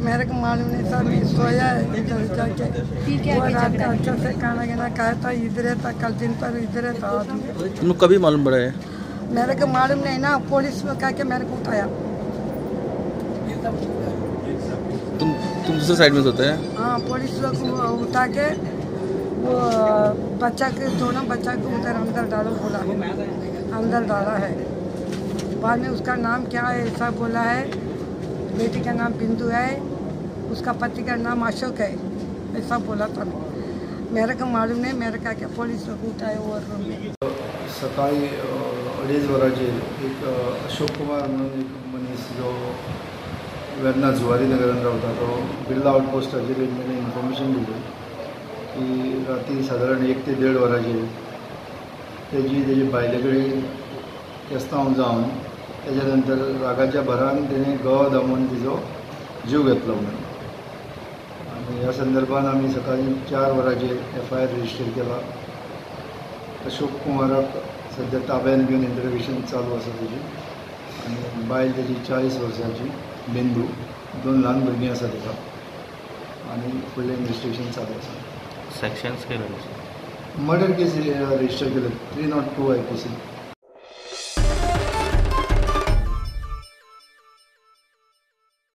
मेरे को मालूम नहीं सर, मैं सोया है इधर जाके। वो रात का अच्छा से खाना खाना खाया था, इधर था, कल दिन पर इधर था आदमी। तुमको कभी मालूम पड़ा है? मेरे को मालूम नहीं ना, पुलिस में कह के मेरे को उठाया। तुम दूसरे साइड में सोते हैं? हाँ, पुलिस लोग उठा के वो बच्चा के दोनों बच्चा को उधर अंदर डालो बोला, अंदर डाला है। बाद में उसका नाम क्या है ऐसा बोला है, बेटी का नाम बिंदु है, उसका पति का नाम अशोक है, ऐसा बोला था। मेरे को मालूम नहीं, मेरे का क्या पुलिस लोग उठाए और रूम में। सकाळी 2:30 वरांचेर एक अशोक कुमार म्हणून एक मनीस जो वेर्ना जुवारी नगरान रावता तो बिर्ला आउटपोस्टाचेर ताणें इन्फॉर्मेशन दिली की राती सादारण 1 ते 1.5 वरांचेर तेजी तेजी बायले कडेन केस्तांव जावन तेच्या नंतर रागाच्या भरान तेणें गळो दामून तिजो जीव घेतलो म्हणून। आनी ह्या संदर्भान आमी सकाळी 4 वरांचेर एफआयआर रजिस्टर केला। अशोक कुमाराक सद्या ताब्यान घेवन इंटरोगेशन चालू आसा तेजी। आनी बायल तेजी 40 वर्सांची बिंदू, 2 ल्हान भुरगीं आसा तिका। आनी फुडलें इन्वेस्टिगेशन चालू आसा। सेक्शन्स केले? मर्डर केस रजिस्टर केले, 302 IPC।